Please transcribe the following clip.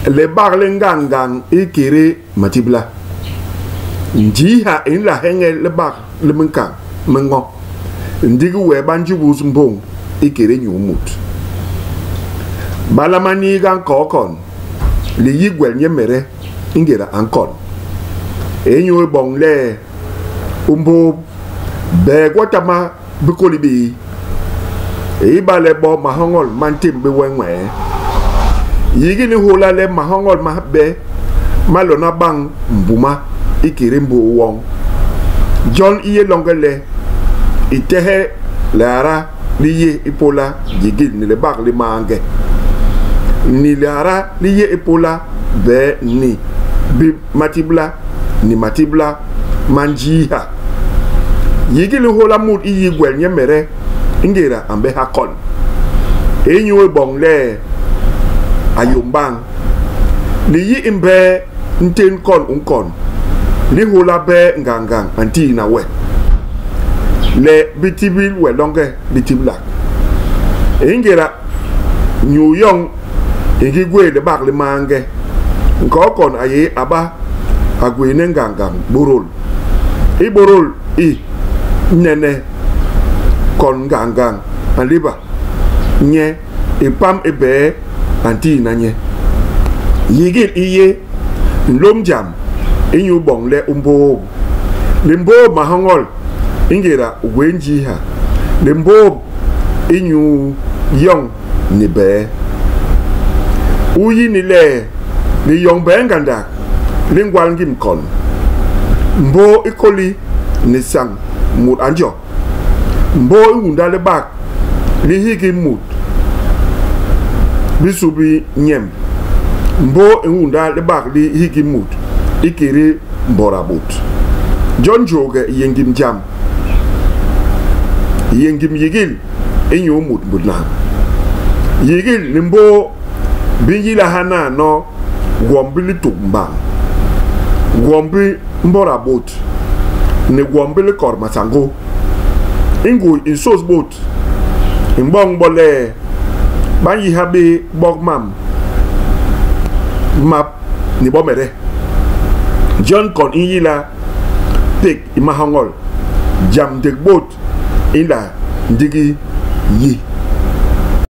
Libak li ngañgañ ikédé matibla. Njiiha i nla heñel libak li minkañ mi ño, ndigi wee ba njubus mbôñ ikédé nyuu mut. Ba nlama niiga nkokon liyi gwel nyemede i ngéda a nkon, inyu iboñ le u mbôôp bee gwotama bi kôli bé yi. Ibale bo mahoñol ma ntémb bé we nwee, yigil i nhôla le mahoñol mabe ma lona bañ mbuma ikédé mbôô woñ. Jon i yé loñge le i tehe lihara li yé ipôla yigil ni libak li maange, ni lihara li yé ipôla bee ni bi matibla ni matibla ma njiiha. Yigil i nhôla mut i yi gwel nyemede i ngéda a mbéha kon, inyu i boñ le a yôm bañ. Liyi i mbee ntén kon u nkon, li nhôla bé ngañgañ a ntiina we le bi tibil we loñge litiblak. I ngéda nyuu yoñ i ngi gwéé libak li maange, nkokon a yé a ba a gwééne ngañgañ bôdôl. I bôdôl i nene kon ngañgañ a nléba nye i pam i bee a ntiina nye. Yigil i yé nlôm jam inyu boñ le u mbôôb. Li mbôôb mahoñol i ngéda u gwé njiiha. Li mbôôb inyu yoñ ni bee. U yi ni le, li yoñ bee ngandak li ngwal ngim kon. Mbôô i kôli ni sañ mut a njo. Mbôô i unda libak li hiki mut bisu bi nyemb. Mbôô i unda libak li hiki mut ikédé mbôda bôt. Jon njôhge i yé ngim jam, i yé ngim yigil inyu mut binam. Yigil ni mbôô bi nyila hanano gwom bi lituk mbañ, gwom bi mbôda bôt, ni gwom bi likot masangô. I ngui i nsôs bôt, i mboñ bo le ba nyi ha bé bok mam map ni bomede. Jon kon i nyila pék i mahoñol, jam ndék bôt i nla ndigi yi.